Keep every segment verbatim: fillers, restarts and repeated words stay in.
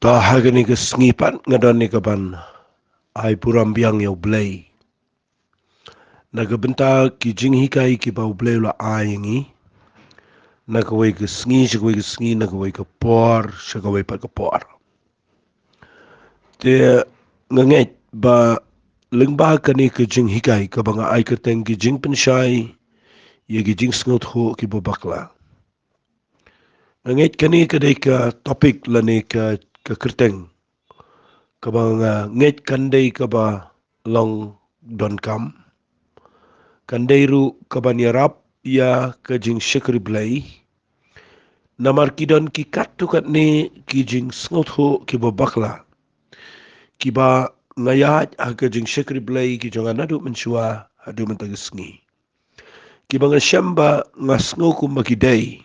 Ba ha kane ka sngi pat nga don ne ka ban ai burom biang ïa U Blei na ka bynta ki jinghikai kiba U Blei u la ai ïa ngi na kawei ka sngi sha kawei ka sngi, na kawei ka por sha kawei pat ka por. Te nga ngeit ba lyngba kane ka jinghikai kaba nga ai kyrteng ki jingpynshai ïa ki jingsngewthuh kiba bakla. Nga ngeit kane ka dei ka topic lane ka, ka kyrteng kaba nga ngeit kan dei kaba long donkam. Kan dei ruh kaban ïarap ïa ka jingshakri Blei. Namar ki don ki katto katne ki jingsngewthuh kiba bakla kiba nga ïaid ha ka jingshakri Blei ki jong nga naduh mynshuwa haduh mynta ka sngi. Kiba nga shem ba nga sngew kumba ki dei.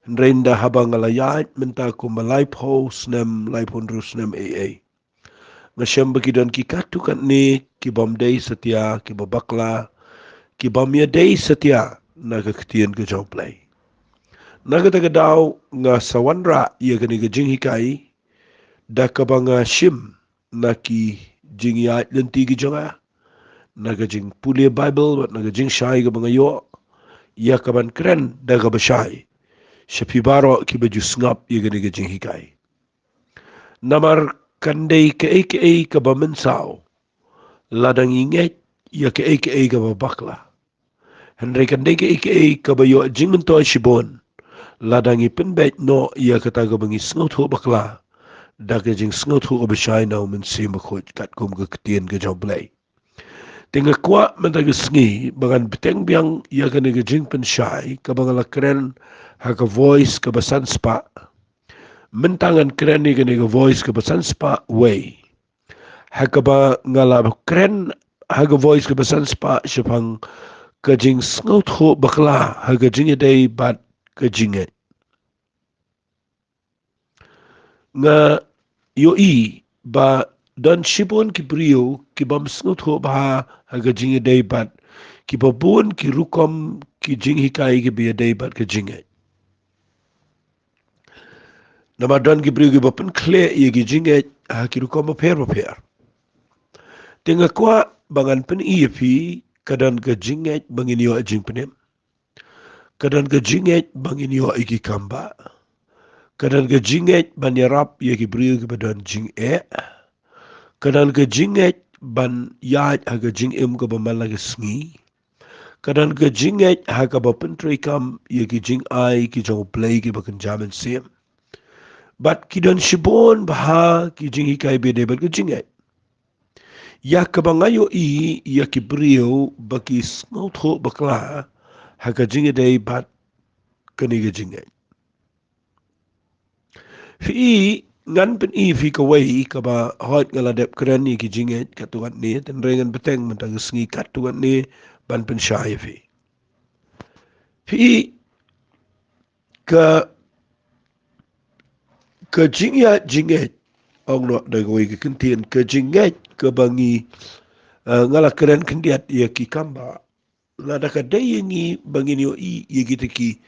Hynrei ynda haba nga la ïaid mynta kumba laiphew snem, laiphew hynriew snem ei ei, nga shem ba ki don ki katto katne kibym dei satia, kiba bakla, kibym ïadei satia na ka ktien ka jong U Blei. Na kata ka daw nga sa wanrah ïa kane ka jinghikai da kaba nga shim na ki jingïaid lynti ki jong nga, na ka jingpule Baibl bad na ka jingshai kaba nga ïoh ïa kaban kren da kaba shai sha phi baroh kiba ju sngap ïa kane ka jinghikai. Namar kan dei kaei kaei kaba mynsaw lada ngi ngeit ïa kaei kaei kaba bakla. Hynrei kan dei kaei kaei kaba ïoh jingmyntoi shibun lada ngi pynbeit noh ïa kata kaba ngi sngewthuh bakla da ka jingsngewthuh kaba shai na U Mynsiem Bakhuid katkum ka ktien ka jong U Blei. Te nga kwah mynta ka sngi ba ngan bteng biang ïa kane ka jingpynshai kaba nga la kren ha ka voice kaba san spah. Mynta ngan kren ïa kane ka voice kaba san spah wei. Ha kaba nga la kren ha ka voice kaba san spah shaphang ka jingsngewthuh bakla ha ka jingïadei bad ka jingngeit. Nga ïohi ba don shibun ki briew kibym sngewthuh bha ha ka jingïadei bad kiba bun ki rukom ki jinghikai kiba ïadei bad ka jingngeit. Namar don ki briew kiba pynkhleh ïa ki jingngeit ha ki rukom bapher bapher. Te nga kwah ba ngan pyni ïa phi, ka don ka jingngeit ba ngin ïoh jingpynim. Ka don ka jingngeit ba ngin ïoh ïa ki kambah. Ka don ka jingngeit ban ïarap ïa ki briew kiba don jingeh. Ka don ka jingngeit ban ïaid ha ka jingim kaba man la ka sngi. Ka don ka jingngeit ha kaba pyntreikam ïa ki jingai ki jong U Blei kiba kynja mynsiem. Bad ki don shibun bha ki jinghikai ba ïadei bad ka jingngeit. Ïa kaba nga ïohi ïa ki briew ba ki sngewthuh bakla ha ka jingïadei bad kane ka jingngeit. Phi i, ngan pyni phi kawei kaba hooid nga la dep kren ïa ki jingngeit katto katne, hynrei ngan bteng mynta ka sngi katto katne ban pynshai ïa phi. Phi i, ka, ka jingïaid jingngeit, ong noh da kawei ka kyntien, ka jingngeit kaba ngi, eh, nga la kren khyndiat ïa ki kambah. Lada ka dei ïa ngi ba ngin ïohi ïa kita ki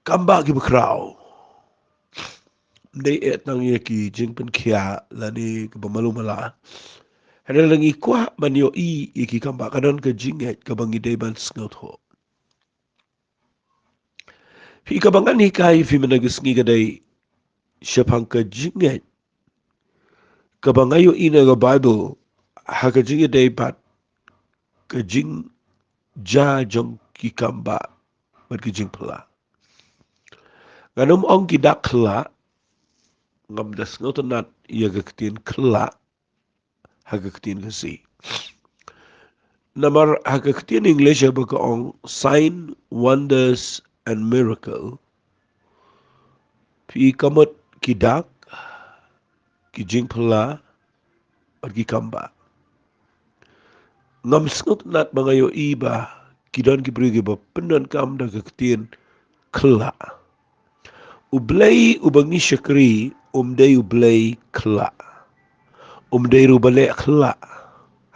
kambah kiba khraw, ym dei eh tang ïa ki jingpynkhiah lane kiba malu mala. Hynrei la ngi kwah ban ïohi ïa ki kambah, ka don ka jingngeit kaba ngi dei ban sngewthuh. Phi, kaba ngan hikai phi mynta ka sngi ka dei shaphang ka jingngeit kaba nga ïohi na ka Baibl ha ka jingïadei bad ka jingjia jong ki kambah bad ki jingphylla. Ngan ym ong ki dak khylla, ngam da sngewtynnat ïa ka ktien khylla ha ka ktien Khasi. Namar ha ka ktien English ba ka ong sign, wonders and miracle. Phi, ka mut ki dak, ki jingphylla bad ki kambah. Ngam sngewtynnat ba nga ïohi ba ki don ki briew kiba pyndonkam da ka ktien khylla. U Blei uba ngi shakri um dei U Blei khylla. Um dei ruh uba leh khylla.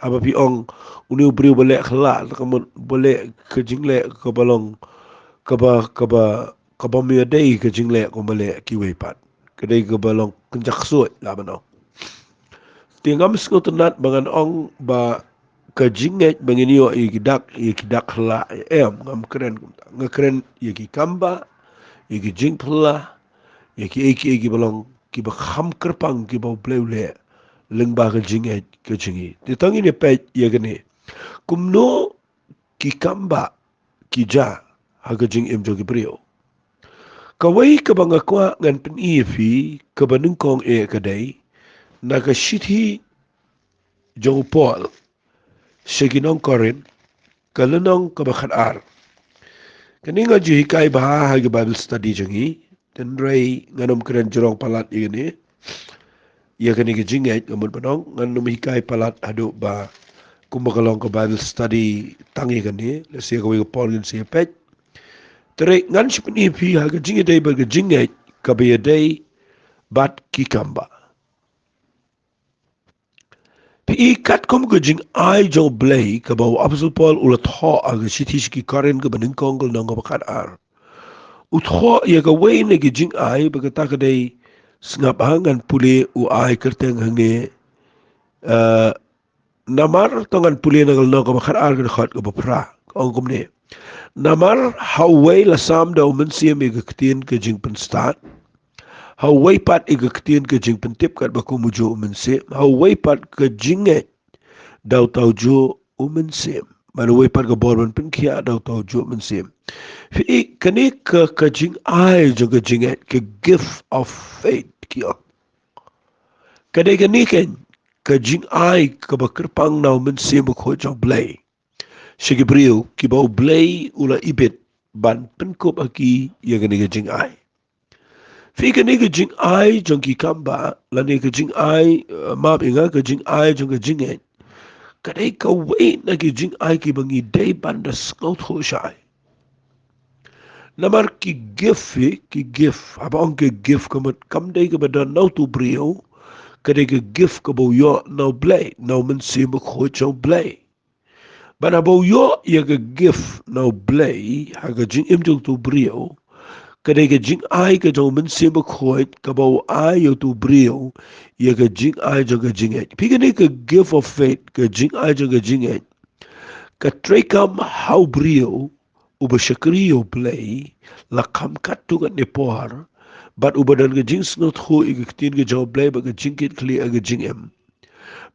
Haba phi ong une u briew uba leh khylla, ka mut uba leh ka jingleh kaba long, kaba, kaba, kaba ym ïadei ka jingleh kumba leh kiwei pat. ka dei kaba long kynja ksuid la ban ong. Te ngam sngewtynnat ba ngan ong ba ka jingngeit ba ngin ïoh ïa ki dak, ïa ki dak hla, em, ngam kren kumta. Nga kren ïa ki kambah, ïa ki jingphylla, ïa kiei kiei kiba long kiba kham kyrpang kiba U Blei u leh lyngba ka jingngeit ka jong ngi. Te to ngin ïa peit ïa kane. Kumno ki kambah ki jia ha ka jingim jong ki briew. Kawei kaba nga kwah ngan pyni ïa phi kaba nyngkong eh ka dei na ka shithi jong u Paul sha ki nong Korinth, ka lynnong kaba khatar. Kane nga ju hikai bha ha ka Bible study jong ngi. Hynrei ngan ym kren jrong palat ïa kane, ïa kane ka jingngeit, nga mut ban ong ngan ym hikai palat haduh ba kumba ka long ka Bible study tang ïa kane. Lehse kawei ka por ngin sa ïa peit. Hynrei ngan sa pyni ïa phi ha ka jingïadei bad ka jingngeit kaba ïadei bad ki kambah. Phi i katkum ka jingai jong U Blei kaba u Apostol Paul u la thoh ha ka shithi sha ki Korinth kaba nyngkong ka lynnong kaba khatar. U thoh ïa kawei na ki jingai ba kata ka dei, sngap ha, ngan pule u ai kyrteng hangne, eh, namar, to ngan pule na ka lynnong kaba khatar ka dkhot kaba phra. Ka ong kumne. Namar ha uwei la sam da U Mynsiem ïa ka ktien ka jingpynstad. Ha uwei pat ïa ka ktien ka jingpyntip katba kum u juh U Mynsiem. Ha uwei pat ka jingngeit da uta u juh U Mynsiem. Bad ha uwei pat ka bor ban pynkhiah da uta u juh U Mynsiem. Phi i kane ka, ka jingai jong ka jingngeit, ka gift of faith ki ong. Ka dei kane ka, ka jingai kaba kyrpang na U Mynsiem Bakhuid jong U Blei sha ki briew kiba U Blei u la ibit ban pynkup ha ki ïa kane ka jingai. Phi i kane ka jingai jong ki kambah, lane ka jingai, eh, map ïa nga, ka jingai jong ka jingngeit, ka dei kawei na ki jingai kiba ngi dei ban da sngewthuh shai. Namar ki gift, phi, ki gift, haba ong ki gift ka mut kam dei kaba don na utu u briew, ka dei ka gift kaba u ïoh na U Blei, na U Mynsiem Bakhuid jong U Blei. Bad haba u ïoh ïa ka gift na U Blei ha ka jingim jong utu u briew, ka dei ka jingai ka jong U Mynsiem Bakhuid kaba u ai ïa utu u briew ïa ka jingai jong ka jingngeit. Phi i kane ka gift of faith, ka jingai jong ka jingngeit, ka treikam ha u briew uba shakri ïa U Blei la kham katto katne por, bad uba don ka jingsngewthuh ïa ka ktien ka jong U Blei bad ka jingkitkhlieh ha ka jingim.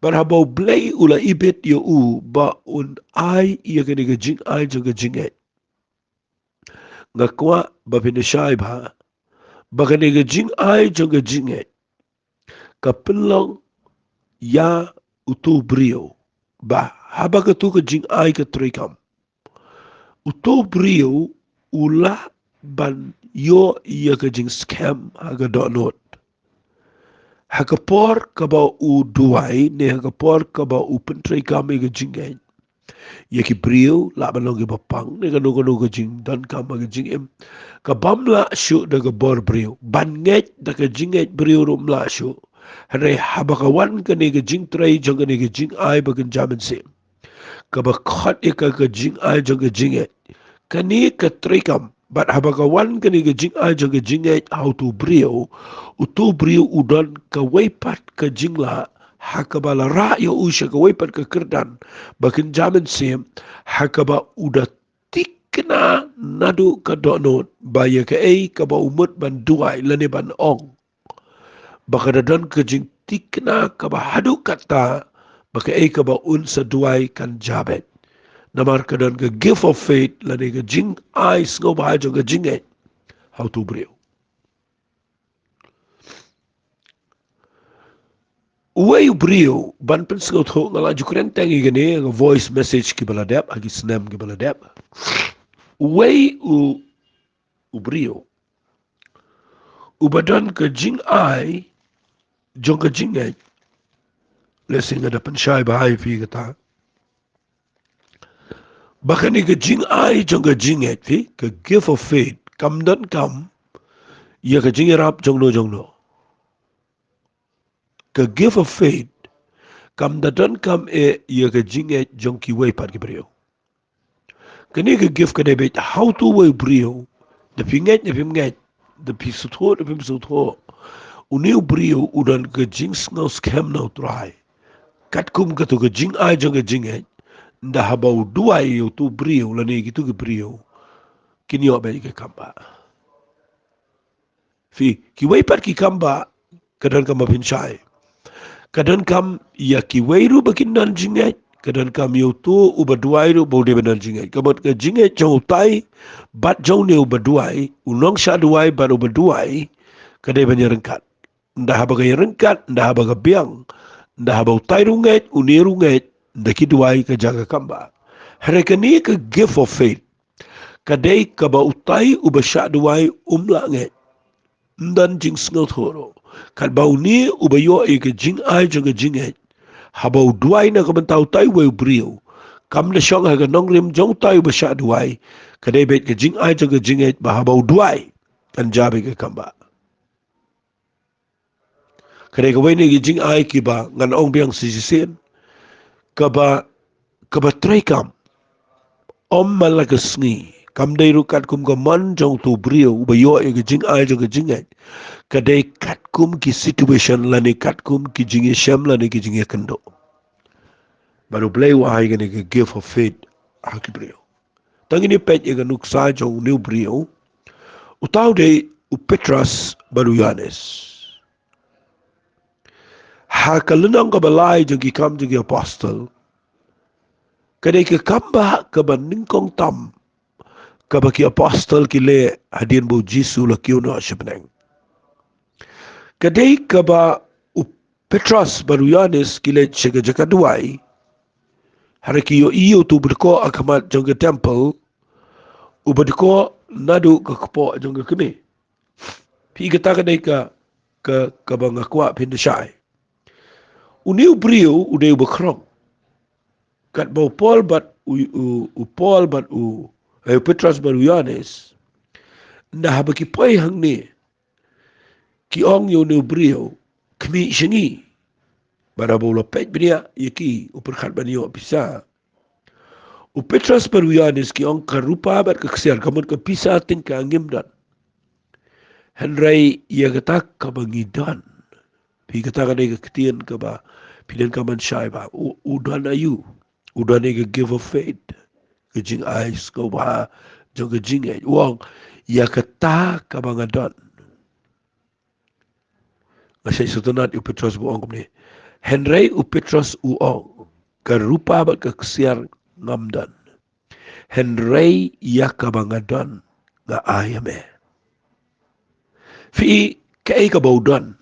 Bad haba U Blei u la ibit ïa u ba un ai ïa kane ka jingai jong ka jingngeit, nga kwah ba phin ïa shai bha ba kane ka jingai jong ka jingngeit ka pynlong ïa utu u briew, ba haba katu ka jingai ka treikam, utu u briew u lah ban ïoh ïa ka jingskhem ha ka dohnud. Ha ka por kaba u duwai, ne ha ka por kaba u pyntreikam ïa ka jingngeit, ïa ki briew, lah ban long kiba pang, ne kano kano ka jingdonkam ha ka jingim, ka bym lah shuh da ka bor briew. Ban ngeit da ka jingngeit briew ruh ym lah shuh. Hynrei haba ka wan kane ka jingtrei jong kane ka jingai ba kynja mynsiem, kaba khot ïa ka ka jingai jong ka jingngeit, kane ka treikam. Bad haba ka wan kane ka jingai jong ka jingngeit ha utu u briew, utu u briew u don kawei pat ka jinglah ha kaba la rah ïa u sha kawei pat ka kyrdan ba kynja mynsiem, ha kaba u da thikna naduh ka dohnud ba ïa kaei kaba u mut ban duwai lane ban ong, ba ka da don ka jingthikna kaba haduh katta ba kaei kaba un sa duwai kan jia beit. Namar ka don ka gift of faith lane ka jingai sngewbha jong ka jingngeit ha utu u briew. Uwei u briew, ban pynsngewthuh, nga la ju kren tang ïa kane ha ka voice message kiba la dep, ha ki snem kiba la dep. Uwei u, u briew uba don ka jingai jong ka jingngeit. Lehse nga da pynshai bha ïa phi kata, ba kane ka jingai jong ka jingngeit, phi, ka gift of faith, kam donkam ïa ka jingïarap jongno jongno. Ka gift of faith kam da donkam eh ïa ka jingngeit jong kiwei pat ki briew. Kane ka gift ka dei beit ha utu uwei u briew, da phi ngeit ne phim ngeit, da phi sngewthuh ne phim sngewthuh, Une u briew u don ka jingsngew skhem na u Trai. Katkum katu ka jingai jong ka jingngeit, ynda haba u duwai ïa utu u briew lane kitu ki briew, kin ïoh beit ka kambah. Phi, kiwei pat ki kambah, ka donkam ba phin shai. Ka donkam ïa kiwei ruh ba kin don jingngeit, ka donkam ïa utu uba duwai ruh ba u dei ban don jingngeit. Ka mut ka jingngeit jong utai bad jong une uba duwai, u nongshah duwai bad uba duwai, ka dei ban ïaryngkat. Ynda haba ka ïaryngkat, ynda haba ka biang, ynda haba utai ruh ngeit, une ruh ngeit, ynda ki duwai ka jia ka kambah. Hynrei kane ka gift of faith, ka dei kaba utai uba shah duwai um lah ngeit. Ym don jingsngewthuh ruh. Katba une uba ïoh ïa ka jingai jong ka jingngeit, haba u duwai na ka bynta utai uwei u briew, kam da shong ha ka nongrim jong utai uba shah duwai. Ka dei beit ka jingai jong ka jingngeit ba haba u duwai, kan jia beit ka kambah. Ka dei kawei na ki jingai kiba ngan ong biang sa shisien, kaba, kaba treikam. Ym man la ka sngi, kam dei ruh katkum ka mon jong utu u briew uba ïoh ïa ka jingai jong ka jingngeit. Ka dei katkum ki situation lane katkum ki jingïashem lane ki jingïakynduh. Bad U Blei u ai kane ka gift of faith ha ki briew. Tang ngin ïa peit ïa ka nuksa jong une u briew. Uta u dei u Petros bad u Ïoannis. Ha ka lynnong kaba lai jong ki Kam jong ki Apostol, ka dei ka kambah kaba nyngkong tam kaba ki apostol ki leh hadien ba u Jisu u la kiew noh sha bneng. Ka dei kaba u Petros bad u Ïoannis ki leit sha ka jaka duwai. Hynrei ki ïohi ïa utu u badkoh ha khmat jong ka temple, u badkoh naduh ka kpoh jong ka kmie. Phi, kata ka dei ka, ka, kaba nga kwah phin da shai. Une u briew u dei uba khrong. Katba u Paul bad u, u, u Paul bad u, eh, u Petros bad u Ïoannis, ynda haba ki poi hangne, ki ong ïa une u briew, khmih sha ngi. Bad haba u la peit bniah ïa ki, u pyrkhat ban ïoh pisa. U Petros bad u Ïoannis ki ong, ka rupa bad ka ksiar, ka mut ka pisa tyngka ngim don. Hynrei ïa kata kaba ngi don. Phi, kata ka dei ka ktien kaba phi donkam ban shai ba u, u don aïu. U don ïa ka gift of faith, ka jingai sngewbha jong ka jingngeit. U ong, ïa kata kaba nga don. Nga shait sngewtynnat ïa u Petros ba u ong kumne. Hynrei u Petros u ong, ka rupa bad ka ksiar ngam don. Hynrei ïa kaba nga don, nga ai ïa me. Phi, kaei kaba u don?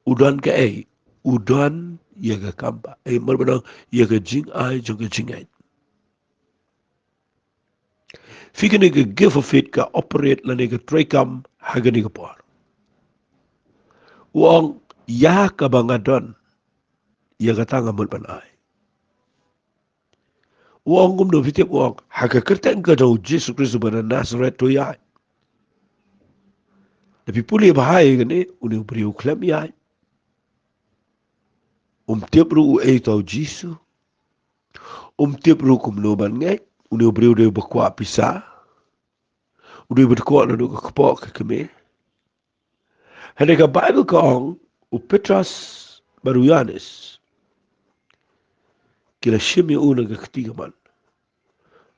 U don kaei? U don ïa ka kambah. Eh, mar ba u ong, ïa ka jingai jong ka jingngeit. Phi, kane ka gift of faith ka operate lane ka treikam ha kane ka por. U ong, ïa kaba nga don, ïa kata nga mut ban ai. U ong kumno, phi tip, u ong, ha ka kyrteng ka jong u Jisu Khrist uba na Nasareth to ïaid. Lada phi pule bha ïa kane, une u briew u khlem ïaid. Um tip ruh uei uta u Jisu. Um tip ruh kumno ban ngeit. Une u briew u dei uba kwah pisa. U dei uba dkoh naduh ka kpoh ka kmie. Hynrei ka Baibl ka ong, u Petros bad u Ïoannis ki la shim ïa u na ka kti kamon.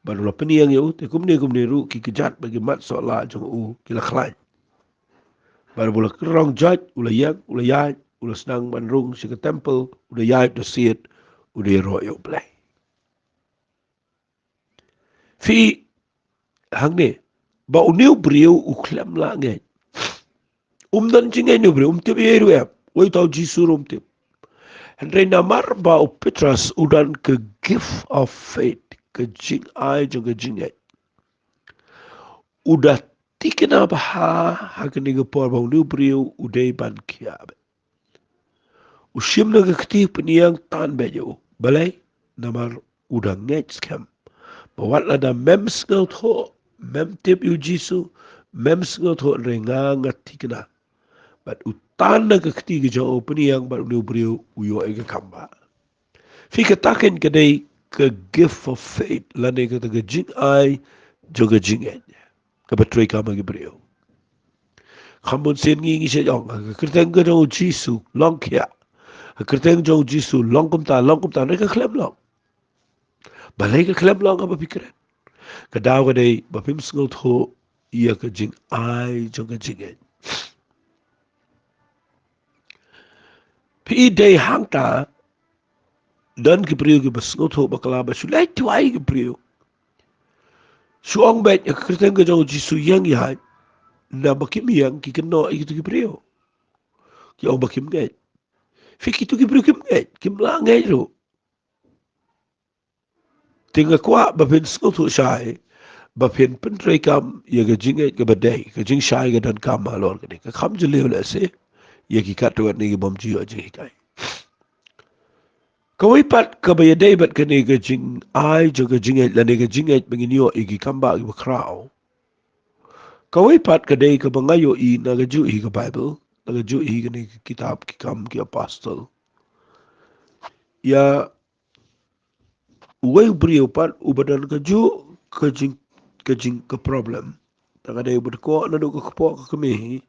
Bad u la pynïeng ïa u, te kumne kumne ruh ki kjat bad ki mat soh lah jong u ki la khlaiñ. Bad u la kynrong joit, u la ïeng, u la ïaid, u la sdang ban rung sha ka temple, u da ïaid da siat, u da ïaroh ïa U Blei. Phi, hangne, ba une u briew u khlem lah ngeit. Um don jingngeit une u briew, um tip ei ruh em, uei uta u Jisu ruh um tip. Hynrei namar ba u Petros u don ka gift of faith, ka jingai jong ka jingngeit, u da thikna bha ha kane ka por ba une u briew u dei ban khiah beit. U shim na ka kti, pynïeng, tan beit ïa u. Balei? Namar u da ngeit skhem ba wat lada mem sngewthuh, mem tip ïa u Jisu, mem sngewthuh, hynrei nga, nga thikna. Bad u tan na ka kti ka jong u, pynïeng, bad une u briew u ïoh ïa ka kambah. Phi, kata kein ka dei ka gift of faith, lane kata ka jingai jong ka jingngeit, kaba treikam ha ki briew. Kham bun sien ngi ngi shu ong, ha ka kyrteng ka jong u Jisu long khia. Ha ka kyrteng jong u Jisu long kumta, long kumta, ne ka khlem long. Balei ka khlem long, haba phi kren? Ka daw ka dei ba phim sngewthuh ïa ka jingai jong ka jingngeit. Phi dei hangta, don ki briew kiba sngewthuh bakla ba shu leit duwai ki briew. Shu ong beit ha ka kyrteng ka jong u Jisu ïeng ïa, naba kim ïeng ki kynnoh ïa kitu ki briew. Ki ong ba kim ngeit. Phi, kitu ki briew kim ngeit, kim lah ngeit ruh. Te nga kwah ba phin sngewthuh shai, ba phin pyntreikam ïa ka jingngeit kaba dei, ka jingshai ka donkam halor kane. Ka kham jylliew lehse ïa ki katto katne ki bym ju ïoh jinghikai. Kawei pat kaba ïadei bad kane ka jingai jong ka jingngeit, lane ka jingngeit ba ngin ïoh ïa ki kambah kiba khraw. Kawei pat ka dei kaba nga ïohi na kajuh hi ka Baibl, na kajuh hi kane ka kitab Ki Kam ki Apostol. Ïa uwei u briew pat uba don kajuh ka jing, ka jing ka problem. Tang ka dei uba dkoh naduh ka kpoh ka kmie hi.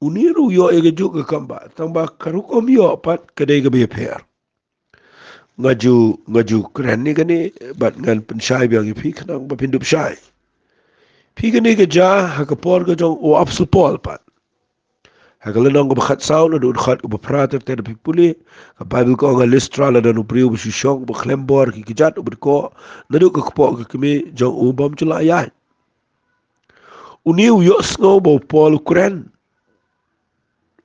Une ruh u ïoh ïa kajuh ka kambah, tangba ka rukom ïoh pat ka dei kaba ïapher. Nga ju, nga ju kren ïa kane, bad ngan pynshai biang ïa phi khnang ba phin dup shai. Phi, kane ka jia ha ka por ka jong u Apostol Paul pat. Ha ka lynnong kaba khatsaw, naduh u dkhot uba phra ter ter, phi pule, ka Baibl ka ong, ha Listra la don u briew uba shu shong, uba khlem bor ki kjat, uba dkoh naduh ka kpoh ka kmie jong u bym ju lah ïaid. Une u ïohsngew ba u Paul u kren.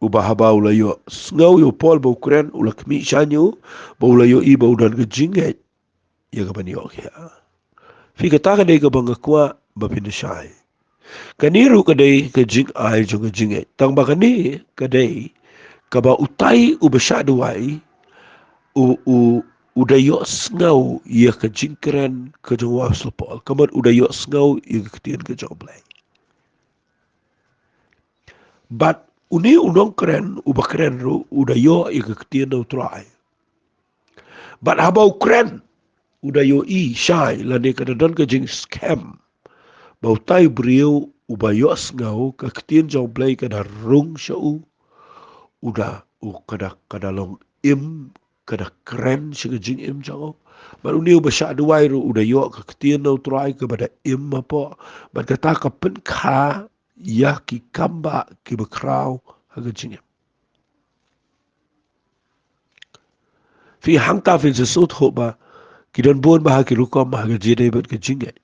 Uba haba u la ïohsngew ïa u Paul ba u kren, u la khmih shaniah, ba u la ïohi ba u don ka jingngeit ïa kaban ïoh khia. Phi, kata ka dei kaba nga kwah ba phin shai. Kane ruh ka dei ka jingai jong ka jingngeit. Tangba kane ka dei kaba utai uba shah duwai, u, u, u da ïohsngew ïa ka jingkren ka jong u Apostol Paul. Ka mut u da ïohsngew ïa ka ktien ka jong U Blei. Bad une u nongkren, uba kren ruh, u da ïoh ïa ka ktien na U Trai. Bad haba u kren, u da ïohi shai, lane ka da don ka jingskhem ba utai u briew uba ïohsngew ka ktien jong U Blei ka da rung sha u, u da, u ka da, ka da long im, ka da kren sha ka jingim jong u. Bad une uba shah duwai ruh u da ïoh ka ktien na U Trai kaba da im hapoh. Bad kata ka pynkha ïa ki kambah kiba khraw ha ka jingim. Phi, hangta phin sa sngewthuh ba ki don bun bah ki rukom ha ka jingdei bad ka jingngeit.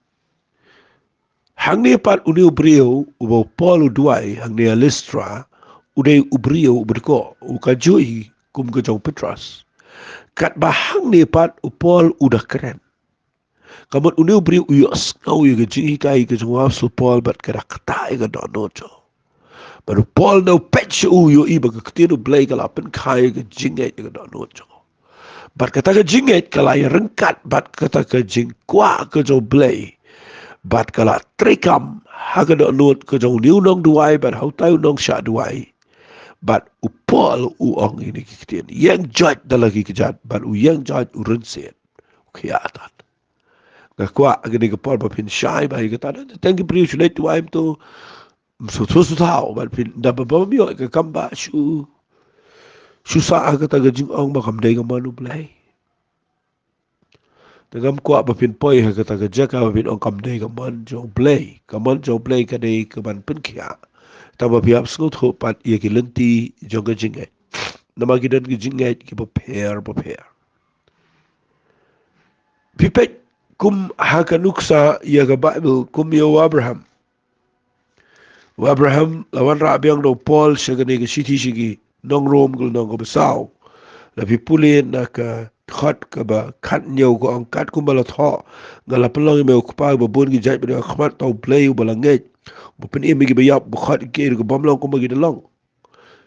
Hangne pat une u briew uba u Paul u duwai hangne ha Listra, u dei u briew uba dkoh, u kajuh hi kum ka jong u Petros. Katba hangne pat u Paul u da kren. Ka mut une u briew u ïohsngew ïa ka jinghikai ka jong u Apostol Paul bad ka da ktah ïa ka dohnud jong u. Bad u Paul na u peit sha u, u ïohi ba ka ktien U Blei ka la pynkha ïa ka jingngeit ïa ka dohnud jong u. Bad kata ka jingngeit ka la ïaryngkat bad kata ka jingkwah ka jong U Blei. Bad ka la treikam ha ka dohnud ka jong une u nongduwai bad ha utai u nongshah duwai. Bad u Paul u ong ïa kine ki ktien, ïeng joit da la ki kjat, bad u ïeng joit, u rynsied, u khia tad. Nga kwah ha kane ka por ba phin shai ba ïa kata, tang ki briew shu leit duwai mynta, ym sngewthuh sngewthaw, bad phin da ba bym ïoh ka kambah shu, shu sah ha kata ka jingong ba kam dei ka mon U Blei. Te ngam kwah ba phin poi ha kata ka jaka ba phin ong kam dei ka mon jong U Blei. Ka mon jong U Blei ka dei kaban pynkhiah. Tang ba phi hap sngewthuh pat ïa ki lynti jong ka jingngeit. Namar ki don ki jingngeit kiba pher bapher. Phi peit kum ha ka nuksa ïa ka Baibl, kum ïa u Abraham. U Abraham la wanrah biang da u Paul sha kane ka shithi sha ki nong Rom, ka lynnong kaba saw. Lada phi pule na ka dkhot kaba khathynñiew, ka ong, katkum ba la thoh, nga la pynlong ïa me u kpa ba bun ki jait bad ha khmat uta U Blei uba la ngeit, uba pynim ïa kiba ïap, uba khot ïa kiei ruh ki bym long kumba ki da long.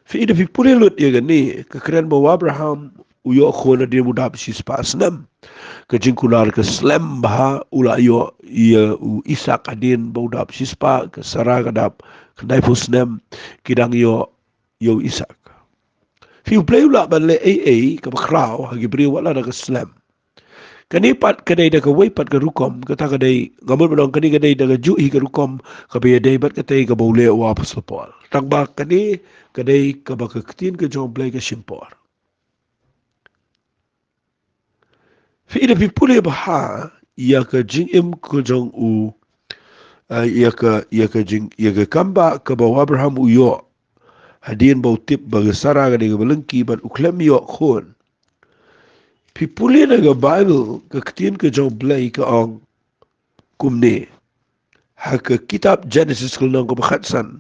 Phi, lada phi pule lut ïa kane, ka kren ba u Abraham u ïoh khun hadien ba u dap shispah snem. Ka jingkular ka slem bha, u la ïoh ïa u Isaak hadien ba u dap shispah, ka Sarah ka dap khyndaiphew snem, ki dang ïoh ïa u Isaak. Phi, U Blei u lah ban leh ei ei kaba khraw ha ki briew wat la da ka slem. Kane pat ka dei da kawei pat ka rukom, kata ka dei, nga mut ban ong kane ka dei da kajuh hi ka rukom kaba ïadei bad katei kaba u leh u Apostol Paul. Tang ba kane ka dei kaba ka ktien ka jong U Blei ka shim por. Phi, ïa phi pule bha ïa ka jingim ka jong u, ah, ïa ka, ïa ka jing, ïa ka kambah kaba u Abraham u ïoh hadien ba u tip ba ka Sara ka dei kaba lyngkhi bad u khlem ïoh khun. Phi pule na ka Baibl, ka ktien ka jong U Blei ka ong kumne. Ha ka kitab Genesis ka lynnong kaba khatsan,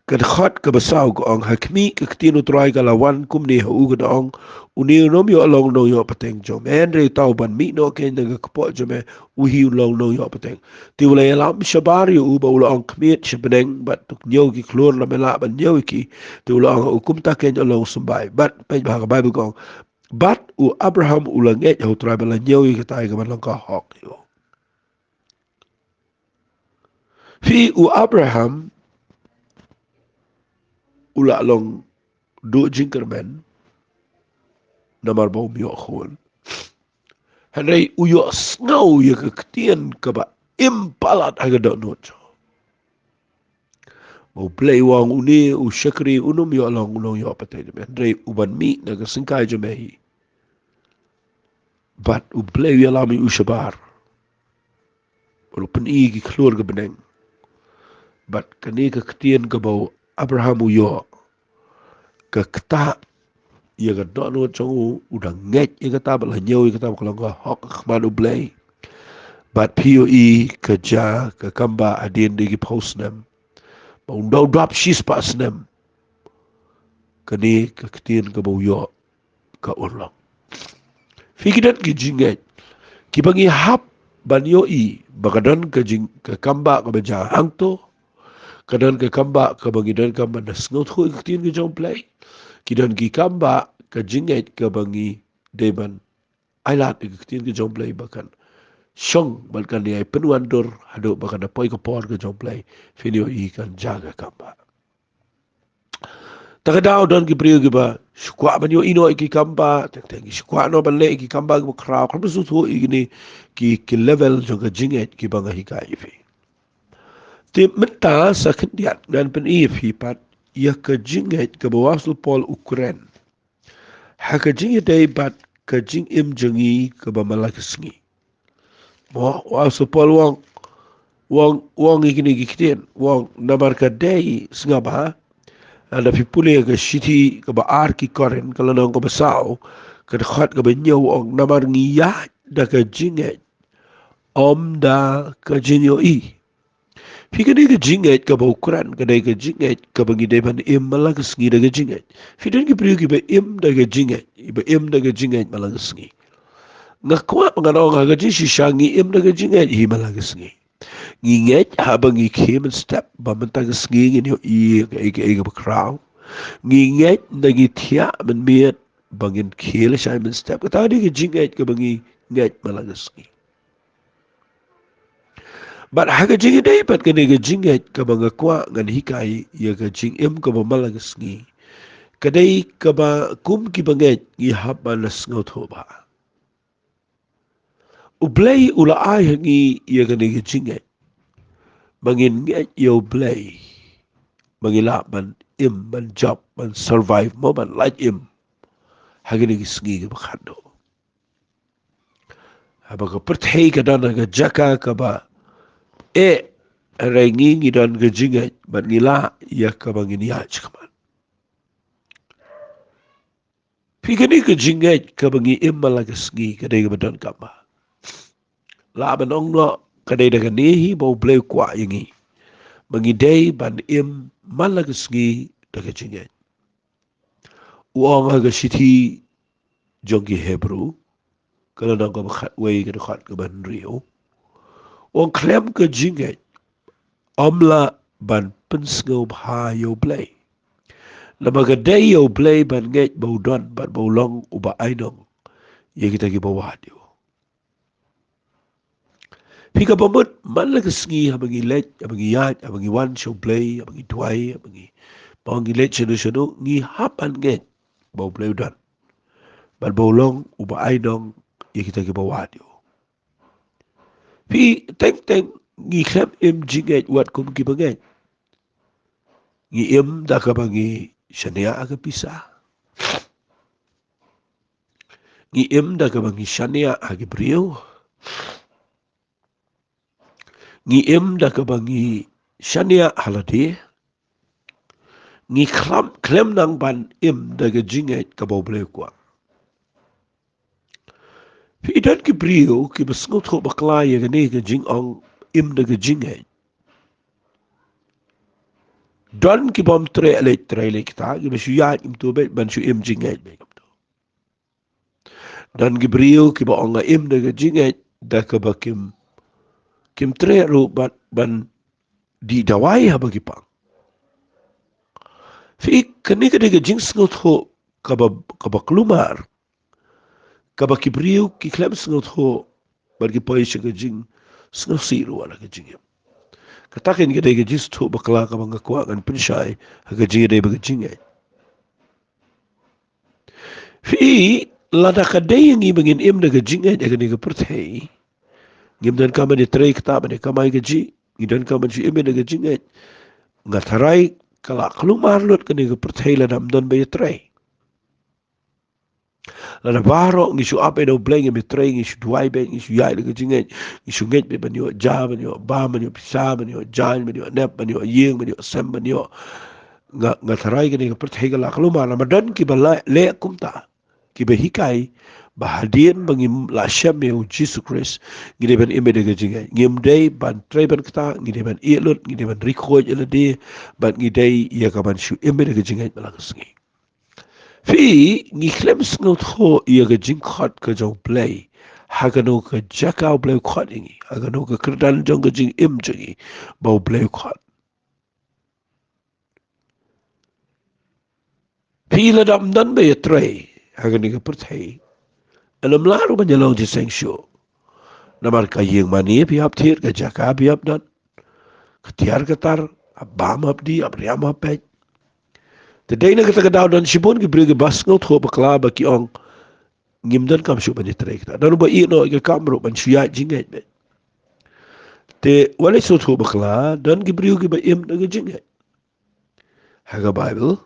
ka dkhot kaba saw ka ong, ha khmih ka ktien U Trai ka la wan kumne ha u, ka da ong, une unym ïoh long nongïoh pateng jong me, hynrei uta uban mih noh kein na ka kpoh jong me, u hi un long nongïoh pateng. Te u la ïalam shabar ïa u bad u la ong, khmih sha bneng bad to ñiew ki khlur lada me lah ban ñiew ïa ki. Te u la ong ha u, kumta kein u long symbai. Bad peit bha, ka Baibl ka ong, bad u Abraham u la ngeit ha U Trai bad la ñiew ïa katai kaban long ka hok ïa u. Phi, u Abraham u la long duh jingkyrmen namar ba um ïoh khun. Hynrei u ïohsngew ïa ka ktien kaba im palat ha ka dohnud jong u. Ba U Blei u ong, une u shakri unym ïoh long u nongïoh pateng jong me, hynrei uban mih na ka syngkai jong me hi. Bad U Blei u ïalam ïa u shabar. Bad u pyni ki khlur ka bneng. Bad kane ka ktien kaba u Abraham u ïoh, ka ktah ïa ka dohnud jong u, u da ngeit ïa kata bad la ñiew ïa kata bad ka long ka hok ha khmat U Blei. Bad phi ïohi ka jia ka kambah hadien de ki phew snem. Ba un da u dap shispah snem. Kane ka ktien kaba u ïoh ka urlong. Phi, ki don ki jingngeit kiba ngi hap ban ïohi ba ka don ka jing, ka kambah kaba jia hangto. Ka don ka kambah kaba ngi donkam ban da sngewthuh ïa ka ktien ka jong U Blei. Ki don ki kambah ka jingngeit kaba ngi dei ban ailad ïa ka ktien ka jong U Blei ba kan shong bad kan ïai pynwandur haduh ba kan da poi ka por ka jong U Blei. Phin ïohi kan jia ka kambah. Ta ka daw don ki briew kiba shu kwah ban ïohi noh ïa ki kambah, teng teng ki shu kwah noh ban leh ïa ki kambah kiba khraw, khlem sngewthuh ïa kine ki, ki level jong ka jingngeit kiba nga hikai ïa phi. Te mynta sa khyndiat ngan pyni ïa phi pat ïa ka jingngeit kaba u Apostol Paul u kren ha ka jingïadei bad ka jingim jong ngi kaba man la ka sngi. Mo, u Apostol Paul u ong, u ong, u ong ïa kine ki ktien, u ong, namar ka dei, sngap bha, lada phi pule ïa ka shithi kaba ar ki Korinth, ka lynnong kaba saw, ka dkhot kaba hynñiew, u ong, namar ngi ïaid da ka jingngeit, ym da ka jingïohi. Phi, kane ka jingngeit kaba u kren, ka dei ka jingngeit kaba ngi dei ban im man la ka sngi da ka jingngeit. Phi, don ki briew kiba im da ka jingngeit, kiba im da ka jingngeit man la ka sngi. Nga kwah ba ngan ong ha ka jingshisha ngi im da ka jingngeit hi man la ka sngi. Ngi ngeit haba ngi khie mynstep ba mynta ka sngi ngin ïohi kaei kaei kaba khraw. Ngi ngeit da ngi thiah mynmiet ba ngin khie lashai mynstep. Kata ka dei ka jingngeit kaba ngi ngeit man la ka sngi. Bad ha ka jingïadei bad kane ka jingngeit kaba nga kwah ngan hikai ïa ka jingim kaba man la ka sngi, ka dei kaba kum kiba ngeit ngi hap ban da sngewthuh bha. U Blei u la ai ha ngi ïa kane ka jingngeit ba ngin ngeit ïa U Blei, ba ngi lah ban im, ban jop, ban survive, mo, ban lait im ha kine ki sngi kiba khatduh. Haba ka pyrthei ka don ha ka jaka kaba eh, hynrei ngi ngi don ka jingngeit bad ngi lah ïa kaba ngin ïaid shakhmat. Phi, kane ka jingngeit kaba ngi im man la ka sngi ka dei kaba donkam bha. Lah ban ong noh ka dei da kane hi ba U Blei u kwah ïa ngi ba ngi dei ban im man la ka sngi da ka jingngeit. U ong ha ka shithi jong ki Hebru, ka lynnong kaba khatwei, ka dkhot kaba hynriew, u ong, khlem ka jingngeit ym lah ban pynsngewbha ïa U Blei. Namar ka dei ïa U Blei ban ngeit ba u don bad ba u long uba ainong ïa kita kiba wad ïa u. Phi, kaba mut man la ka sngi haba ngi leit, haba ngi ïaid, haba ngi wan sha U Blei, haba ngi duwai, haba ngi, ba ngi leit shano shano, ngi hap ban ngeit ba U Blei u don bad ba u long uba ainong ïa kita kiba wad ïa u. Phi, teng teng ngi khlem im jingngeit wat kum kiba ngeit. Ngi im da kaba ngi shaniah ha ka pisa. Ngi im da kaba ngi shaniah ha ki briew. Ngi im da kaba ngi shaniah ha lade. Ngi khlem, khlem nang ban im da ka jingngeit kaba U Blei u kwah. Phi, don ki briew kiba sngewthuh bakla ïa kane ka jingong im da ka jingngeit. Don ki bym treh leit trei leit kata, kiba shu ïaid kumto beit ban shu im jingngeit beit kumto. Don ki briew kiba ong nga im da ka jingngeit da kaba kim, kim treh ruh bad ban dih dawai haba ki pang. Phi, kane ka dei ka jingsngewthuh kaba, kaba kulmar, kaba ki briew ki khlem sngewthuh bad ki poi sha ka jingsngewsih ruh la ka jingim. Kata ka dei ka jingsngewthuh bakla kaba nga kwah ngan pynshai ha ka jingïadei bad ka jingngeit. Phi, lada ka dei ïa ngi ba ngin im da ka jingngeit ha kane ka pyrthei, ngim donkam ban ïatrei kata ban ïa kamai kajih, ngi donkam ban shu im da ka jingngeit. Nga tharai ka la kulmar lut kane ka pyrthei lada ym don ba ïatrei. Lada baroh ngi shu ap ïa U Blei, ngim ïatrei, ngi shu duwai beit, ngi shu ïaid da ka jingngeit, ngi shu ngeit beit ban ïoh ja, ban ïoh bam, ban ïoh pisa, ban ïoh jaiñ, ban ïoh nep, ban ïoh ïing, ban ïoh sem, ban ïoh, nga, nga tharai kane ka pyrthei ka la kulmar. Namar don kiba la leh kumta, kiba hikai ba hadien ba ngim la shem ïa U Jisu Khrist, ngi dei ban im da ka jingngeit. Ngim dei ban trei ban kata, ngi dei ban ïeh lut, ngi dei ban ri khuid ïa lade, bad ngi dei ïa ka ban shu im da ka jingngeit man la ka sngi. Phi, ngi khlem sngewthuh ïa ka jingkhot ka jong U Blei, ha kano ka jaka U Blei u khot ïa ngi, ha kano ka kyrdan jong ka jingim jong ngi ba U Blei u khot. Phi, lada ym don ba ïatrei ha kane ka pyrthei, ym lah ruh ban ïalong jingïaseng shuh. Namar ka ïing mane phi hap thied, ka jaka phi hap don, ka tiar ka tar, hap bam hap dih, hap riam hap peit. Te dei na kata ka daw don shibun ki briew kiba sngewthuh bakla ba ki ong ngim donkam shuh ban ïatrei kata. Don uba ïeh noh ïa ka kam ruh ban shu ïaid jingngeit beit. Te wat leit sngewthuh bakla, don ki briew kiba im da ka jingngeit. Ha ka Baibl,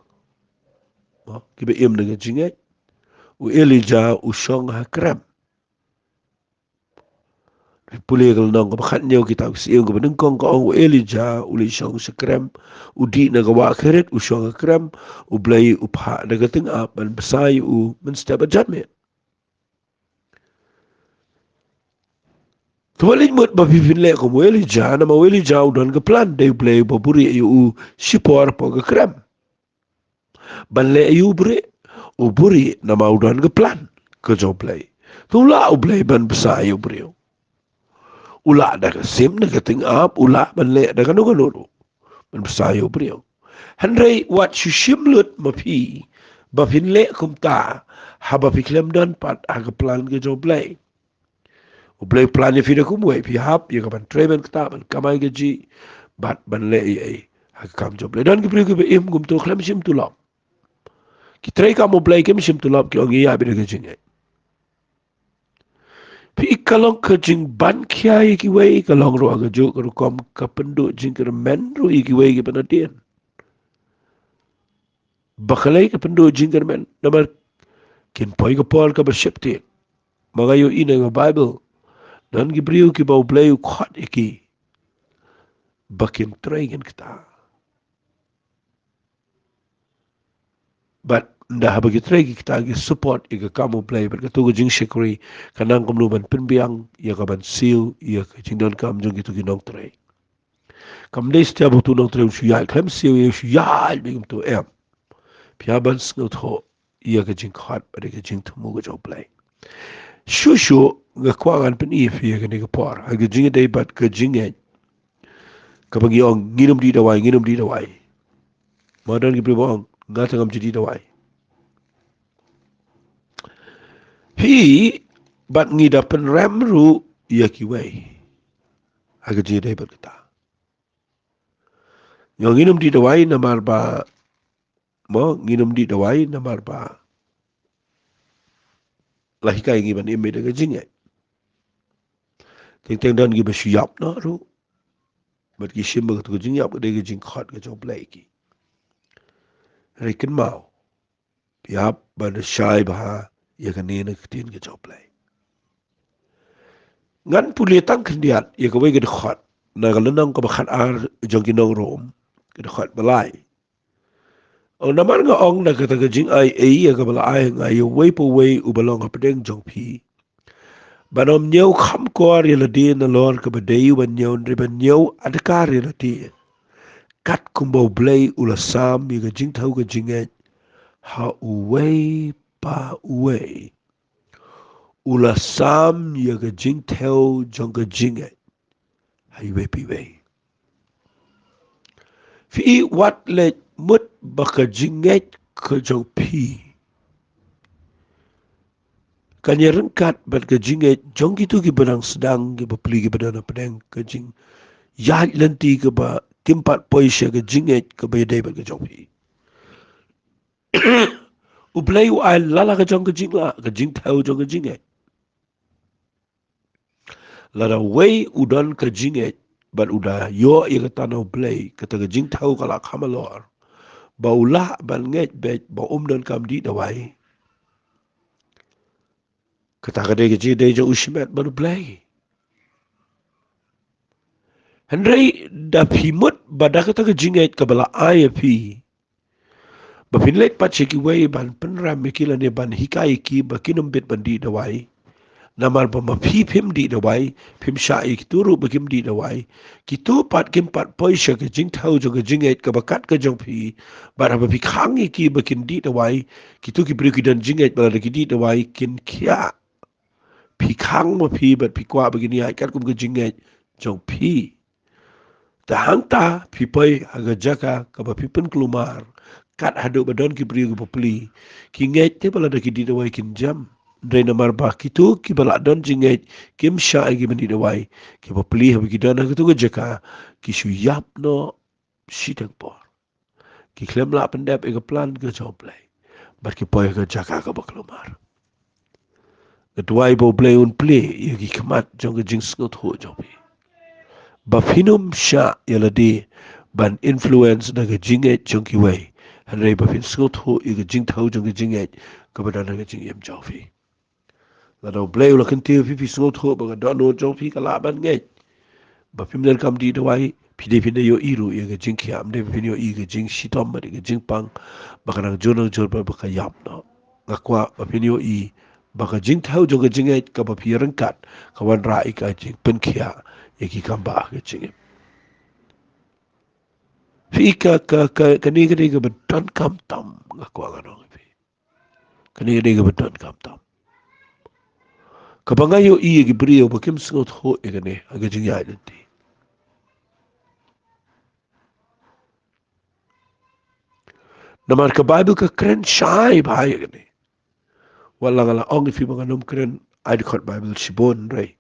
mo, kiba im da ka jingngeit. U Elijah u shong ha krem. Pule ka lynnong kaba khathynñiew Kitab Siem kaba nyngkong ka ong u Elijah u leit shong sha krem, u dih na ka wah Kerith, u shong ha krem, U Blei u phah da ka tyngab ban bsa ïa u mynstep ba janmiet. Te wat leit mut ba phi phin leh kum u Elijah, namar u Elijah u don ka plan, dei U Blei ba buhrieh ïa u shipor hapoh ka krem. Ban leh ïa u buhrieh, u buhrieh namar u don ka plan ka jong U Blei. Te u lah U Blei ban bsa ïa u briew. U lah da ka sim, da ka tyngab, u lah ban leh da kano kano ruh ban bsa ïa u briew. Hynrei wat shu shim lut ma phi ba phin leh kumta haba phi khlem don pat ha ka plan ka jong U Blei. U Blei u plan ïa phi da kumwei, phi hap ïa ka ban trei ban ktah, ban kamai kajih, bad ban leh ei ei ha ka kam jong U Blei. Don ki briew kiba im kumto, khlem shim tulop. Ki trei kam U Blei kim shim tulop, ki ong ïa beit da ka jingngeit. Phi, ka long ka jingban khia ïa kiwei, ka long ruh ha kajuh ka rukom ka pynduh jingkyrmen ruh ïa kiwei kiba nadien. Balei ka pynduh jingkyrmen? Namar kin poi ka por kaba sheptieng. Ma nga ïohi na ka Baibl, don ki briew kiba U Blei u khot ïa ki ba kin trei kin ktah. Bad ynda haba ki trei ki ktah, ki support ïa ka kam U Blei, bad kato ka jingshakri ka nang kumno ban pynbiang ïa ka ban siew ïa ka jingdonkam jong kito ki nongtrei. Kam dei stia ba uto u nongtrei un shu ïaid khlem siew, ïa u shu ïaid beit kumto, em. Phi hap ban sngewthuh ïa ka jingkhot bad ïa ka jingthmu ka jong U Blei. Shuh shuh nga kwah ngan pyni ïa phi ïa kane ka por ha ka jingïadei bad ka jingngeit. Kaba ngi ong ngin ym dih dawai, ngin ym dih dawai. Ma don ki briew ba ong nga te ngam ju dih dawai. Phi, bad ngi da pynrem ruh ïa kiwei ha ka jingïadei bad kata. Ngi ong ngin ym dih dawai namar ba, mo, ngin ym dih dawai namar ba la hikai ngi ban im da ka jingngeit. Teng teng don kiba shu ïap noh ruh, bad ki shim ba katu ka jingïap ka dei ka jingkhot ka jong U Blei ïa ki. Hynrei kynmaw, ïap ban shai bha ïa kane na ka ktien ka jong U Blei. Ngan pule tang khyndiat ïa kawei ka dkhot na ka lynnong kaba khatar jong ki nong Rom, ka dkhot ba lai. Ong, namar nga ong, na kata ka jingai ei ïa kaba la ai ha nga ïa uwei pa uwei uba long hapdeng jong phi, ban ym ñiew kham kor ïa lade nalor kaba dei u ban ñiew, hynrei ban ñiew adkar ïa lade, kat kumba U Blei u la sam ïa ka jingthew ka jingngeit ha uwei pa uwei. U la sam ïa ka jingthew jong ka jingngeit ha iwei pa iwei. Phi i, wat leh mut ba ka jingngeit ka jong phi kan ïaryngkat bad ka jingngeit jong kito kiba dang sdang, kiba plie, kiba don hapdeng ka jingïaid lynti kaba kim pat poi sha ka jingngeit kaba ïadei bad ka jong phi. U Blei u ai la la ka jong ka jinglah, ka jingthew jong ka jingngeit. Lada uwei u don ka jingngeit bad u da ïoh ïa kata na U Blei, kata ka jingthew ka la kham halor, ba u lah ban ngeit beit ba um donkam dih dawai, kata ka dei ka jingïadei jong u shimet bad U Blei. Hynrei da phi mut ba da kata ka jingngeit kaba la ai ïa phi, ba phin leit pat sha kiwei ban pynrem ïa ki lane ban hikai ïa ki ba kin ym bit ban dih dawai, namar ba ma phi phim dih dawai, phim shah ïa kito ruh ba kim dih dawai, kito pat kim pat poi sha ka jingthew jong ka jingngeit kaba kat ka jong phi. Bad haba phi khang ïa ki ba kin dih dawai, kito ki briew ki don jingngeit ba lada ki dih dawai kin khiah. Phi khang ma phi bad phi kwah ba kin ïaid katkum ka jingngeit jong phi. Te hangta phi poi ha ka jaka kaba phi pynkulmar, kat haduh ba don ki briew kiba plie, ki ngeit te ba lada ki dih dawai kin jem. Hynrei namar ba kito kiba la don jingngeit kim shah ïa ki ban dih dawai, kiba plie haba ki don ha kato ka jaka, ki shu ïap noh shiteng por. Ki khlem lah pyndep ïa ka plan ka jong U Blei, bad ki poi ha ka jaka kaba kulmar. Nga duwai ba U Blei un plie ïa ki khmat jong ka jingsngewthuh jong phi, ba phin ym shah ïa lade ban influence da ka jingngeit jong kiwei, hynrei ba phin sngewthuh ïa ka jingthew jong ka jingngeit kaba don ha ka jingim jong phi. Lada U Blei u la kyntiew ïa phi, phi sngewthuh ba ka dohnud jong phi ka lah ban ngeit, ba phim donkam dih dawai, phi dei phin da ïohi ruh ïa ka jingkhiah, ym dei phin ïohi ïa ka jingshitom bad ïa ka jingpang, ba ka nang jur nang jur bad ba ka ïap noh. Nga kwah ba phin ïohi ba ka jingthew jong ka jingngeit kaba phi ryngkat ka wanrah ïa ka jingpynkhiah ïa ki kam ba ha ka jingim. Phi i, ka, ka, ka, kane ka dei kaba donkam tam, nga kwah ngan ong ïa phi. Kane ka dei kaba donkam tam. Kaba nga ïohi ïa ki briew ba kim sngewthuh ïa kane ha ka jingïaid lynti. Namar ka Baibl ka kren shai bha ïa kane. Wat la nga la ong ïa phi ba ngan ym kren, ai dkhot Baibl shibun, hynrei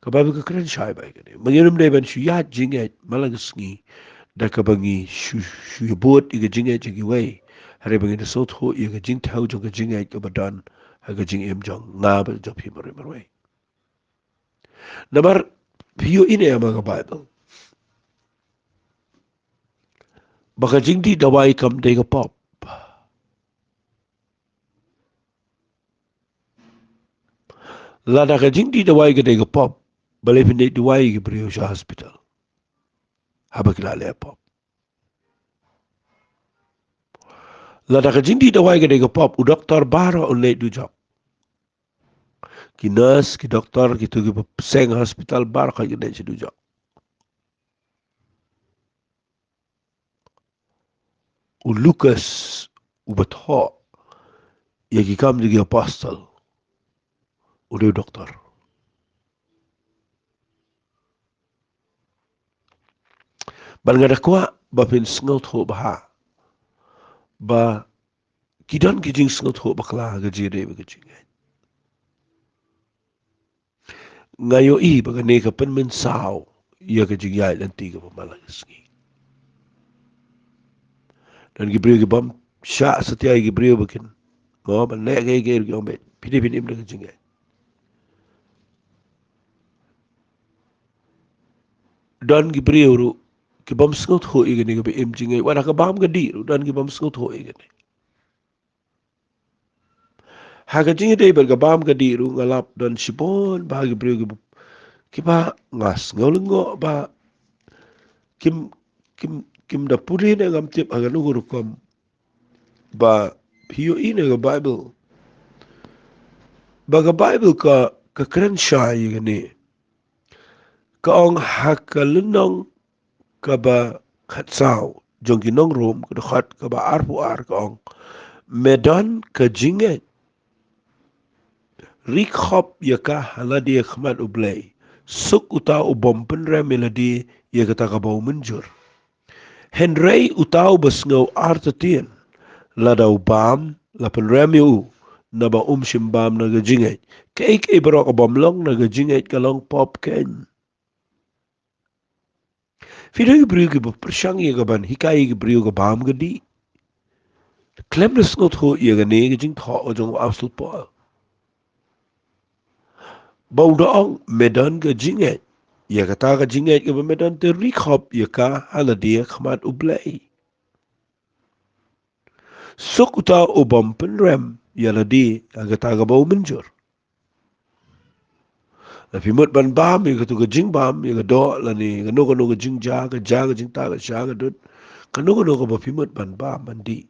ka Baibl ka kren shai bha ïa kane. Ma ngi ym dei ban shu ïaid jingngeit man la ka sngi da kaba ngi shu, shu ïabud ïa ka jingngeit jong kiwei, hynrei ba ngin da sngewthuh ïa ka jingthew jong ka jingngeit kaba don ha ka jingim jong nga bad jong phi marwei marwei. Namar phi ïohi ne em ha ka Baibl ba ka jingdih dawai kam dei ka pop? Lada ka jingdih dawai ka dei ka pop, balei phin leit duwai ïa ki briew sha hospital haba ki la leh pop? Lada ka jingdih dawai ka dei ka pop, u doktor baroh un leit dujok. Ki nurse, ki doktor, kito kiba seng hospital baroh ki leit sha dujok. U Lukas uba thoh ïa ki Kam jong ki Apostol, u dei u doktor. Bad nga da kwah ba phin sngewthuh bha ba ki don ki jingsngewthuh bakla ha ka jingïadei bad ka jingngeit. Nga ïohi ba kane ka pynmynsaw ïa ka jingïaid lynti kaba man la ka sngi. Don ki briew ki bym shah satia ïa ki briew ba kin, mo, ban leh kaei kaei ruh ki ong beit, phi dei phin im da ka jingngeit. don ki briew ruh ki bym sngewthuh ïa kane kaba im jingngeit, wat ha ka bam ka dih ruh don ki bym sngewthuh ïa kane. Ha ka jingïadei bad ka bam ka dih ruh nga lap don shibun bha ki briew kiba, kiba nga sngew lyngngoh ba kim, kim, kim da pule ne ngam tip ha kano ka rukom ba phi ïohi na ka Baibl. Ba ka Baibl ka, ka kren shai ïa kane. Ka ong ha ka lynnong kaba khatsaw jong ki nong Rom, ka dkhot kaba arphew ar ka ong, me don ka jingngeit. Ri khop ïa ka ha lade ha khmat U Blei. Suk uta u bym pynrem ïa lade ïa kata kaba u mynjur. Hynrei uta uba sngew artatien, lada u bam, la pynrem ïa u, naba um shym bam na ka jingngeit. Kaei kaei baroh ka bym long na ka jingngeit ka long pop keiñ. Phi don ki briew kiba pyrshang ïa ka ban hikai ïa ki briew ka bam ka dih. Khlem da sngewthuh ïa kane ka jingthoh jong u Apostol Paul. Ba u da ong me don ka jingngeit. Ïa kata ka jingngeit kaba me don te ri khop ïa ka ha lade ha khmat U Blei. Suk uta u bym pynrem ïa lade ïa kata kaba u mynjur. Lada phi mut ban bam ïa katu ka jingbam, ïa ka doh lane kano kano ka jingjia, ka jia ka jingtah, ka sha ka dud, kano kano kaba phi mut ban bam ban dih,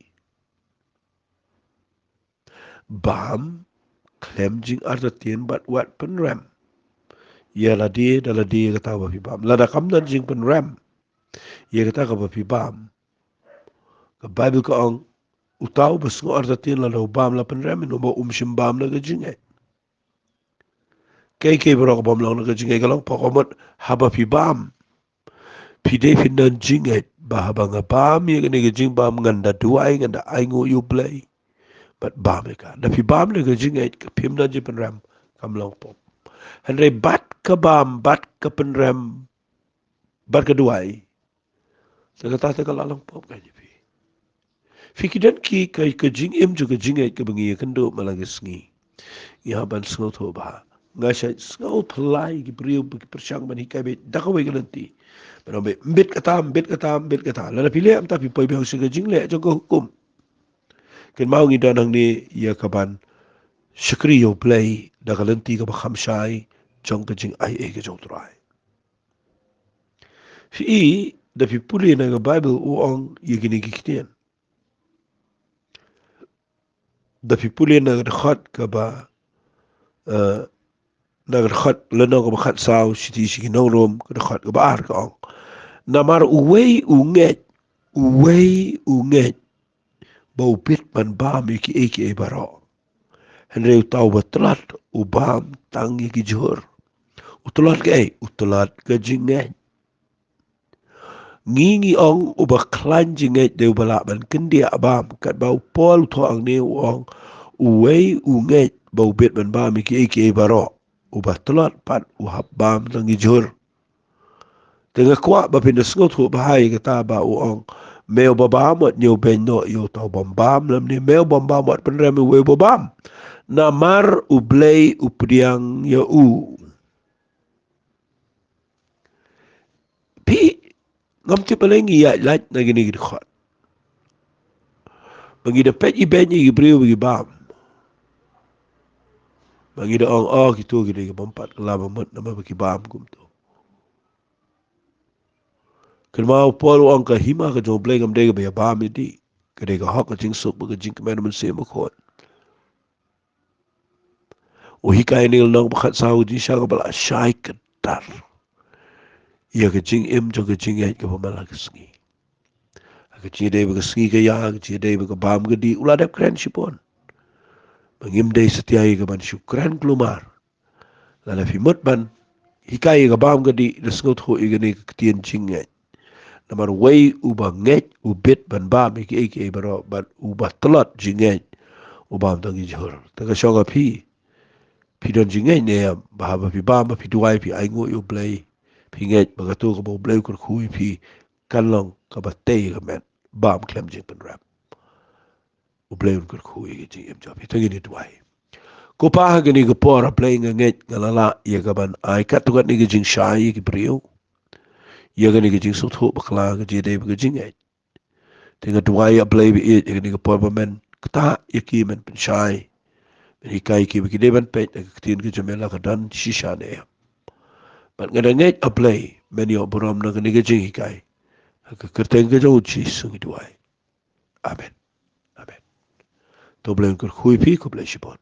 bam khlem jingartatien bad wat pynrem ïa lade da lade ïa kata kaba phi bam. Lada kam don jingpynrem ïa kata kaba phi bam, ka Baibl ka ong, uta uba sngew artatien lada u bam la pynrem ïa u, ba um shym bam na ka jingngeit. Kaei kaei baroh ka bym long na ka jingngeit ka long pop. Ka mut haba phi bam, phi dei phin don jingngeit ba haba nga bam ïa kane ka jingbam ngan da duwai, ngan da ainguh ïa U Blei bad bam ïa ka. Da phi bam na ka jingngeit, ka phim don jingpynrem, kam long pop. Hynrei bad ka bam, bad ka pynrem, bad ka duwai, te kata te ka la long pop ka ïa phi. Phi, ki don ki, ka, ka jingim jong ka jingngeit kaba ngi ïakynduh man la ka sngi. Ngi hap ban sngewthuh bha. Nga shait sngew phylla ïa ki briew ba ki pyrshang ban hikai beit da kawei ka lynti. Ban ong beit, mbit kata, mbit kata, mbit kata. Lada phi leh kumta phi poi biang sha ka jingleh jong ka hukum. Kynmaw ngi don hangne ïa ka ban shakri ïa U Blei da ka lynti kaba kham shai jong ka jingaiei ka jong U Trai. Phi i, da phi pule na ka Baibl u ong ïa kine ki ktien. Da phi pule na ka dkhot kaba, eh, na ka dkhot lynnong kaba khatsaw, shithi sha ki nong Rom, ka dkhot kaba ar ka ong, namar uwei u ngeit, uwei u ngeit ba u bit ban bam ïa kiei kiei baroh. Hynrei uta uba tlot u bam tang ïa ki jhur. U tlot kaei? U tlot ka jingngeit. Ngi ngi ong uba khlaiñ jingngeit dei uba lah ban kyndiah bam, katba u Paul u thoh hangne u ong, uwei u ngeit ba u bit ban bam ïa kiei kiei baroh. Uba tlot pat u hap bam tang ïa ki jhur. Te nga kwah ba phin da sngewthuh bha ïa kata ba u ong, me uba bam wat ñiewbeiñ noh ïa uta u bym bam, lymne me u bym bam wat pynrem ïa uwei uba bam. Namar U Blei u pdiang ïa u. Phi, ngam tip balei ngi ïaid lait na kine ki dkhot. Ba ngi da peit ibeiñ ïa ki briew ba ki bam, ba ngi da ong, oh, kito ki dei ki bym pat kylla ba mut namar ba ki bam kumto. Kynmaw u Paul u ong ka hima ka jong U Blei kam dei kaba ïa bam ïa dih. Ka dei ka hok, ka jingsuk bad ka jingkmen U Mynsiem Bakhuid. U hikai ha kane ka lynnong ba khatsaw ka jingshai kaba la shai kyntar ïa ka jingim jong ka jingngeit kaba man la ka sngi. Ha ka jingïadei bad ka sngi ka ïa, ha ka jingïadei bad ka bam ka dih, u la dep kren shibun. Ba ngim dei satia ïa ka ban shu kren kulmar. Lada phi mut ban hikai ïa ka bam ka dih, da sngewthuh ïa kane ka ktien jingngeit. Namar uwei uba ngeit u bit ban bam ïa kiei kiei baroh, bad uba tlot jingngeit u bam tang ïa ki jhur. Te ka shong ha phi, phi don jingngeit ne em ba haba phi bam, ba phi duwai, phi ainguh ïa U Blei, phi ngeit ba kato kaba U Blei u kyrkhu ïa phi kan long kaba tei ïa ka met, bam khlem jingpynrem. U Blei un kyrkhu ïa ka jingim jong phi. To ngin ïa duwai. Ko Pa, ha kane ka por, A Blei, nga ngeit nga la lah ïa ka ban ai katto katne ka jingshai ïa ki briew. ïa kane ka jingsngewthuh bakla ka jingïadei bad ka jingngeit. Te nga duwai, A Blei ba ïeit, ïa kane ka por ba men ktah ïa ki, men pynshai, men hikai ki ba ki dei ban peit na ka ktien ka jong me la ka don shisha ne em. Bad nga da ngeit, A Blei, men ïoh burom na kane ka jinghikai. Ha ka kyrteng ka jong U Jisu ngi duwai. Amen. Amen. To U Blei un kyrkhu ïa phi, khublei shibun.